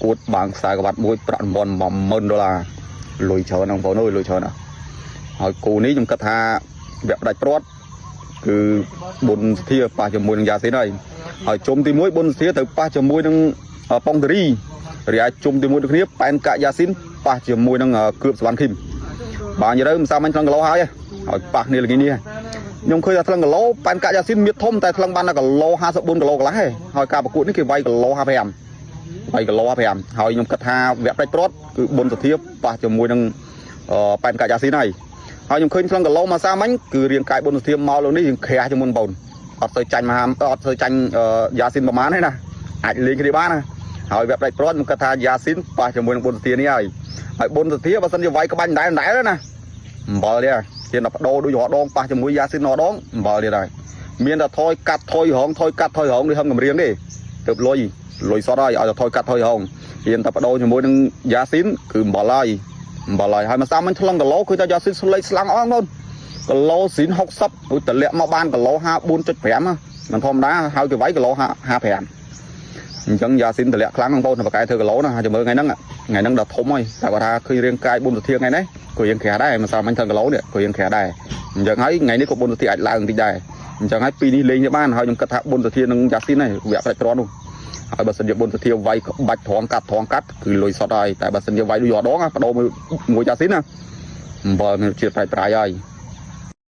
កួតបាងខ្សែក្បាត់មួយប្រាក់រង្វាន់10000ដុល្លារលុយច្រើនហ្នឹងបងប្អូនអើយលុយច្រើនណាស់ហើយគូនេះខ្ញុំគិតថាវគ្គផ្ដាច់ព្រាត់គឺប៊ុនសធាប៉ះជាមួយនឹងយ៉ាស៊ីនហើយហើយជុំទី1ប៊ុនសធាត្រូវប៉ះជាមួយនឹងប៉ុងតារីរីឯជុំទី1ដូចគ្នាប៉ែនកាក់យ៉ាស៊ីនប៉ះជាមួយនឹងគឿបសវណ្ណឃីមបាទនិយាយទៅមិនសាមញ្ញថ្លឹងគីឡូហើយហើយប៉ះគ្នាល្ងាចនេះខ្ញុំឃើញថាថ្លឹងគីឡូប៉ែនកាក់យ៉ាស៊ីនមានធំតែថ្លឹងបានតែគីឡូ54គីឡូកន្លះឯងហើយការប្រកួតនេះគេវាយគីឡូ55វាយគីឡូ55ហើយខ្ញុំគិតថាវគ្គផ្ដាច់ព្រាត់គឺប៊ុនសធាប៉ះជាមួយនឹងប៉ែនកាក់យ៉ាស៊ីនហើយហើយខ្ញុំឃើញថ្លឹងគីឡូមកសាមញ្ញគឺរាងកាយប៊ុនសធាមកលើនេះយើងក្រាស់ជាងមុនបងអត់សូវចាញ់មហាអត់សូវចាញ់យ៉ាស៊ីនប្រហែលទេណាអាចលេងគ្នាបានណាហើយវគ្គផ្ដាច់ព្រាត់ខ្ញុំគិតថាយ៉ាស៊ីនប៉ះជាមួយនឹងប៊ុនសធានេះហើយហើយប៊ុនសធាបើសិនជាវាយក្បាច់ដែរដែរណាអំបិលទេជាដល់បដូរដូចរដងប៉ះជាមួយយ៉ាស៊ីនរដងអំបិលទៀតហើយមានតែថយកាត់ថយរងថយកាត់ថយរងដូចហឹមកម្រៀងទេទៅលុយលុយសតហើយឲ្យតែថយកាត់ថយរងហ៊ានតែបដូរជាមួយនឹងយ៉ាស៊ីនគឺអំបិលហើយអំបិលហើយហើយមកសាមញ្ញថ្លឹងគីឡូគឺតែយ៉ាស៊ីនស្លេកស្លាំងអស់បងគីឡូស៊ីន60ដូចតម្លាក់មកបានគីឡូ54.5មិនធម្មតាហើយគេវាយគីឡូ55អញ្ចឹងយ៉ាស៊ីនតម្លាក់ខ្លាំងបងប្អូនបកកែធ្វើគីឡូណាចាំមើលថ្ងៃហ្នឹងថ្ងៃហ្នឹងដល់ធំហើយតែគាត់ថាឃើញរាងកាយប៊ុនសុធាថ្ងៃនេះក៏យើងក្រាស់ដែរមិនសាមញ្ញធ្វើគីឡូនេះក៏យើងក្រាស់ដែរអញ្ចឹងហើយថ្ងៃនេះក៏ប៊ុនសុធាអាចឡើងបន្តិចដែរអញ្ចឹងហើយពីរនេះលេងទៅបានហើយខ្ញុំគិតថាប៊ុនសុធានឹងយ៉ាស៊ីនហើយវគ្គផ្ដាច់ព្រាត់នោះហើយបើសិនជាប៊ុនសុធាវាយក្បាច់ត្រង់កាត់ត្រង់កាត់គឺលុយសុតហើយតែបើសិនជាវាយដូចរដងបដូរមួយយ៉ាស៊ីនណាអំបិលមានជាតិប្រៃប្រាយហើយ